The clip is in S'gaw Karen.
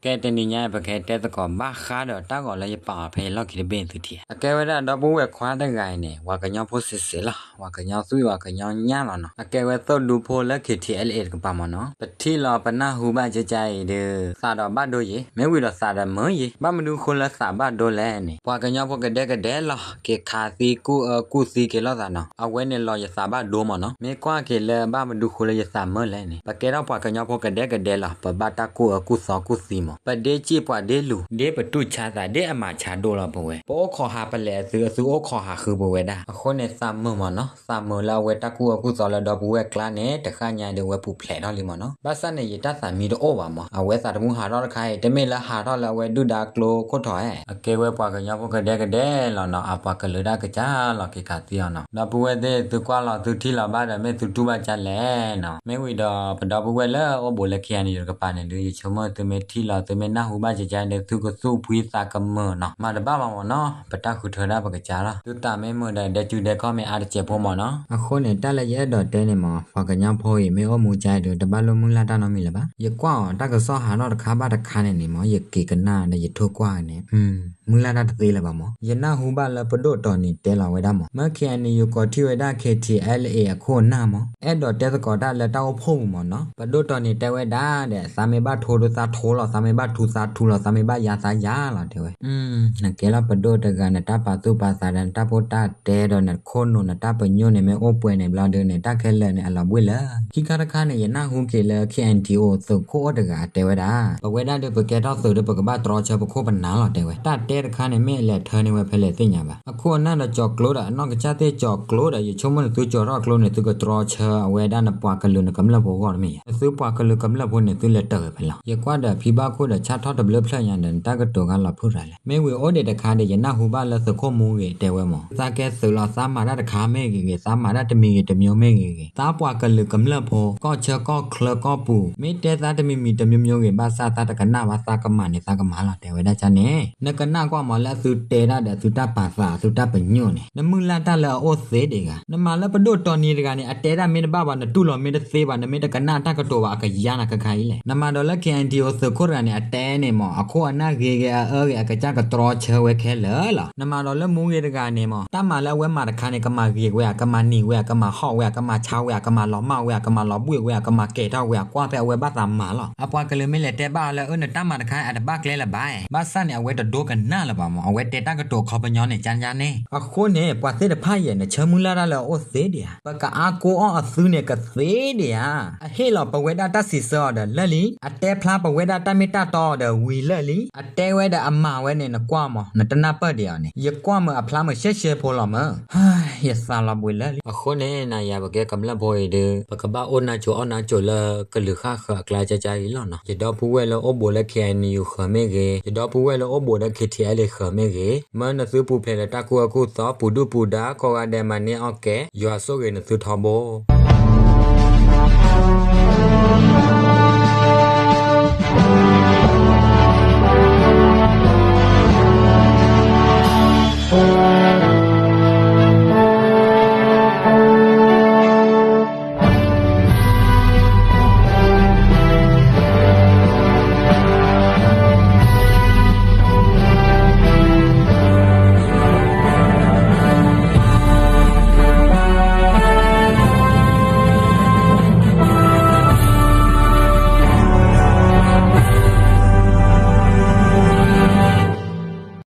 ကဲတနံၤညါအံၤ ပကဟဲတဲသကိးဘၣ်ဃးဒီးတၢ်ဂီၤလၢယပာ်အီၤဖဲယလီၢ်ခံတဘ့ၣ်သုထံၣ်ဧါ. အကဲဝဲဒၣ်ဒီပုၢ်ဝဲၢ်ခွါတဂၤအံၤန့ၣ် ပှၤကညီဖိစံးစ့လီၤ, ပှၤကညီသွံၣ်ပှၤကညီညၣ်လီၤနီၤ. အကဲဝဲသိၣ်ဒူဖိလၢ KTLA တကပၤမ့ၢ်နီၤ. ပထံၣ်လီၤပနၢ်ဟူဘၣ်ကကါအံၤဒီး သးဒီးဘၣ်ဒိယ့ၤ, မ့ၢ်ဝံၤဒီးသးဒီးမုာ်ယ့ၤ. ဘၣ်မနုၤဃိလၢသးဘၣ်ဒိလဲၣ်န့ၣ် ပှၤကညီဖိကဒဲကဒဲလီၤ, က့ၤခးသံကူၣ်အၢကူၣ်သံက့ၤလိာ်သးနီၤ. အဝဲန့ၣ်လီၤယသးဘၣ်ဒိမ့ၢ်နီၤ. မ့ၢ်ကွၢ်က့ၤလၢဘၣ်မနုၤဃိလၢယသးမုာ်လဲၣ်န့ၣ် ပကဲထီၣ်ပှၤကညီဖိကဒဲကဒဲလီၤ, ပဘၣ်တၢ်ကူၣ်အၢကူၣ်သီကူၣ်သံမ့ၢ်. ပဒ့စံၣ်ပှၤဒ့လူၤ, ဒ့ပတူၢ်ဆါသး, ဒ့အမၤဆါဒိၣ်လီၤပဝဲ. ပအိၣ်ခိးဟးပလဲၤအသု, အသုအိၣ်ခိးဟးဃုပဝဲဒၣ်. အဃိန့ၣ်သးမုာ်မ့ၢ်နီၤ. သးမုာ်လၢအဝဲတၢ်ကူၣ်အၢကူၣ်သီလၢဒီပုၢ်ဝဲၢ်ကျါန့ၣ် တဃၣ်ညါဒီးအဝဲပူၤဖျဲးထီၣ်လံမ့ၢ်နီၤ. ဘၣ်ဆၣ်န့ၣ် ယတၢ်သးမံတအိၣ်ဘၣ်မ့ၢ်. အဝဲသးသမူဟးထီၣ်တခါအံၤ တမ့ၢ်လၢဟးထီၣ်လၢအဝဲဒုၣ်ဒါကျိခိၣ်ထီၣ်ဧါ. အကဲဝဲပှၤကညီဖိကဒဲကဒဲလီၤနီၤ, အပှၤကလုာ်တၢ်ကစၢ်လီၤက့ၤခးသံအီၤနီၤ. ဒီပုၢ်ဝဲၢ်သ့ၣ် သုကွၢ်လီၤသုထံၣ်လီၤဘၣ်ဒီး မ့ၢ်သုတူၢ်ဘၣ်ကါလဲၣ်နီၤ. မ့ၢ်ဝံၤဒီးပဒီပုၢ်ဝဲၢ်လၢအိၣ်ဘူးလၢ KNU တကပၤန့ၣ်ဒုး ယဆိကမိၣ်သုမ့ၢ်ထံၣ်လီၤ သုမ့ၢ်နၢ်ဟူဘၣ်ကကါဒီး သုကသူၣ်ဖှံသးကမုာ်နီၤ. မၤတဘၣ်ဘၣ်မ့ၢ်နီၤ, ပတၢ်ဃုထၢဒၣ်ပကစၢ်လီၤ. သုသးမ့ၢ်မုာ်ဒီး ဒဲကၠူဒဲကီၢ်မ့ၢ်အါတစဲးဖိမ့ၢ်နီၤ. အဃိန့ၣ် တၢ်လၢယအဲၣ်ဒိးတဲန့ၣ်မ့ၢ် ပှၤကညီဖိအံၤ မ့ၢ်အိၣ်မူကါအံၤဒီး တဘၣ်လိၣ်မုၢ်လၢ်တၢ်နီတမံၤလၢၤဘၣ်. ယကွၢ်အီၤ တၢ်ကစီၣ်ဟးထီၣ်တခါဘၣ်တခါန့ၣ်န့ၣ်မ့ၢ် ယက့ၤကနၣ်ဒီးယထိၣ်ကွၢ်န့ၣ် မုၢ်လၢ်တၢ်တသ့လၢၤဘၣ်မ့ၢ်. ယနၢ်ဟူဘၣ်လၢပဒိၣ်တီၤန့ၣ်တဲလီၤဝဲဒၣ်မ့ၢ် မၢ KNU ကိးထံၣ်ဝဲဒၣ် KTLA အခိၣ်အနၢ်မ့ၢ် အဲၣ်ဒိးတဲသကိးတၢ်လၢတၢ်အိၣ်ဖှိၣ်ပူၤမ့ၢ်နီၤ. ပဒိၣ်တီၤန့ၣ်တဲဝဲဒၣ်ဒီး သးမ့ၢ်ဘၣ်ထိဒီးသးထိလီၤ, သးမ့ၢ်ဘၣ်ထူသးထူလီၤ, သးမ့ၢ်ဘၣ်ယါသးယါလီၤ တဲဝဲ. နကဲလီၤပဒိၣ်တဂၤ နတၢ်ပာ်သူၣ်ပာ်သးဒီး နတၢ်ဖိတၢ်တဲဒီး နခိၣ်နူာ် နတၢ်ပညိၣ်န့ၣ် မ့ၢ်အိၣ်ပှဲၤန့ၣ်ဘျီဒုးန့ၣ် တၢ်ခဲလၢာ်န့ၣ် အလီၤဘှံးလၢ ခံခါတခါန့ၣ် ယနၢ်ဟူက့ၤလၢ KNDO သုးခိၣ်အိၣ်တဂၤတဲဝဲဒၣ် ပဝဲဒၣ်ဒီးပကဲထီၣ်သုးဒီး ပကဘၣ်တြီဆၢပခိၣ်ပနၢ်လီၤ တဲဝဲ. တၢ်တဲတခါန့ၣ် မ့ၢ်အလဲၤထၢန့ၢ်ဝဲဖဲလဲၣ်သ့ၣ်ညါဘၣ်. အခိၣ်အနၢ်ဒီးကၠီၤကျိဒီး အနီၢ်ကစၢ်သ့ၣ်ကၠီၤကျိဒီး ယဆိကမိၣ်န့ၣ် သုကၠီၤထီၣ်ကျိန့ၣ် သုကတြီဆၢအဝဲဒၣ်နပှၤကလုာ်နကမျၢၢ်ဖိအဂီၢ်တမ့ၢ်ဧါ. နသုပှၤကလုာ်ကမျၢၢ်ဖိန့ၣ် သုလဲၤတၢၢ်ဝဲဖဲလဲၣ်. ယကွၢ်ဒီးဖံဘၣ်ခိၣ်ဒီး ဆၣ်ထီၣ်တဘျုးဖျၢၣ်ညါဒီး နတၢ်ကတိၤဂၤလီၤဖုၣ်ရၤလဲၣ်. မ့ၢ်ဝံၤအိၣ်ဒံးတခါဒီး ယနၢ်ဟူဘၣ်လၢသုးခိၣ်မူဂ့ၤတဲဝဲမ့ၢ် သးကဲသုးလီၤ သးမၤတၢ်တခါမ့ၢ်ဂ့ၤဂ့ၤ သးမၤတၢ်တမံၤဂ့ၤတမံၤမ့ၢ်ဂ့ၤဂ့ၤ သးပှၤကလုာ်ကမျၢၢ်ဖိ ကီၢ်ဆၢကီၢ်ချၢကီၢ်ပူၤ မ့ၢ်တဲသးတမံၤမံၤတမံၤမံၤဂ့ၤ ဘၣ်ဆၣ်သးတကနၣ်ဘၣ် သးကမၤန့ၣ် သးကမၤလီၤ တဲဝဲဒၣ်န့ၣ်. နကနၣ်ကွၢ်မ့ၢ်လၢအသုတဲဒၣ်ဒီး သုတၢ်ပာ်သး သုတၢ်ပညိၣ်န့ၣ် နမုၢ်လၢ်တၢ်လၢအအိၣ်သ့ဒံးဂၤ. နမၤလၢပဒိၣ်တီၤနံၤတဂၤန့ၣ် အတဲဒၣ်မ့ၢ်တဘၣ်ဘၣ် နတူၢ်လိာ်မ့ၢ်တသ့ဘၣ် နမ့ၢ်တကနၣ်တၢ်ကတိၤဘၣ် အကယါနၤခဲခါအံၤလဲၣ်. နမၤဒီးလၢ KNDO သုးခိၣ်တဂၤန့ၣ် အတဲန့ၣ်မ့ၢ် အခိၣ်အနၢ်ဂ့ၤဂ့ၤ အအၢဂ့ၤ အကစၢ်ကတြီဆၢဝဲခဲလၢာ်လီၤ. နမၤဒီးလၢမူဂ့ၤတဂၤန့ၣ်မ့ၢ် တၢ်မၤလၢအဝဲမၤတခါန့ၣ် ကမၤဂ့ၤဝဲဧါ ကမၤနံၤဝဲဧါ ကမၤဟီၣ်ဝဲဧါ ကမၤဆါဝဲဧါ ကမၤလီၤမၢ်ဝဲဧါ ကမၤလီၤဘှံးဝဲဧါ ကမၤကဲၤထီၣ်ဝဲဧါ ကွၢ်ဖဲအဝဲဘၣ်သးမၤလီၤ. အပှၤကလုာ်မ့ၢ်လဲၤတဲဘၣ်အီၤလၢ အၢ နတၢ်မၤတခါအတဘၣ်ကျဲလၢၤဘၣ် ဘၣ်ဆၣ်န့ၣ် အဝဲတဒိကနၣ်လၢၤဘၣ်မ့ၢ် အဝဲတဲတၢ်ကတိၤခီပညီန့ၣ် ကန့ၣ်. အဃိန့ၣ် ပှၤသ့ၣ်တဖၣ်ယဲၢ် နဆၢမုၢ်လၢ်တၢ်လၢအအိၣ်သ့ဒံးဧါ. ပကအါကိးအီၤအသုန့ၣ်ကသ့ဒံးဧါ. အဟ့ၣ်လီၤပဝဲဒၣ်တၢ်စံးဆၢအီၤဒီးလၢာ်လံ, အတဲဖျါပဝဲဒၣ်တၢ်မ့ၢ်တၢ်တီအီၤဒီးဝံၤလၢာ်လံ, အတဲဝဲဒီးအမၤဝဲန့ၣ် နကွၢ်မး နတနၢ်ပၢၢ်ဒံးအီၤန့ၣ်, ယကွၢ်မုာ်အဖျါမုာ်ရှဲရှဲဖိလီၤမၢ်. ယသးလီၤဘှံးလၢာ်လံ. အဃိန့ၣ် နၤယၤပကဲကမျၢၢ်ဖိအံၤဒီး ပကဘၣ်အိၣ်နါစိၤအီၣ်နါစိၤလၢကလုာ်ဃၣ်ဃၢၤအကျါကၢကၢအံၤလီၤနီၤ. ယဒီပုၢ်ဝဲၢ်လၢအိၣ်ဘူးလၢ K N U ဃၢၤမ့ၢ်ဂ့ၤ, ယဒီပုၢ်ဝဲၢ်လၢအိၣ်ဘူးလၢ K T L A ဃၢၤမ့ၢ်ဂ့ၤ, မၢနသုပူၤဖျဲးလၢတၢ်ကူၣ်အၢကူၣ်သီ ပူၤဒုၣ်ပူၤဒါ ကိးဂၤဒဲးမၤန့ၢ်အီၣ်ကဲ, ယွၤဆိၣ်ဂ့ၤနသုထီဘိ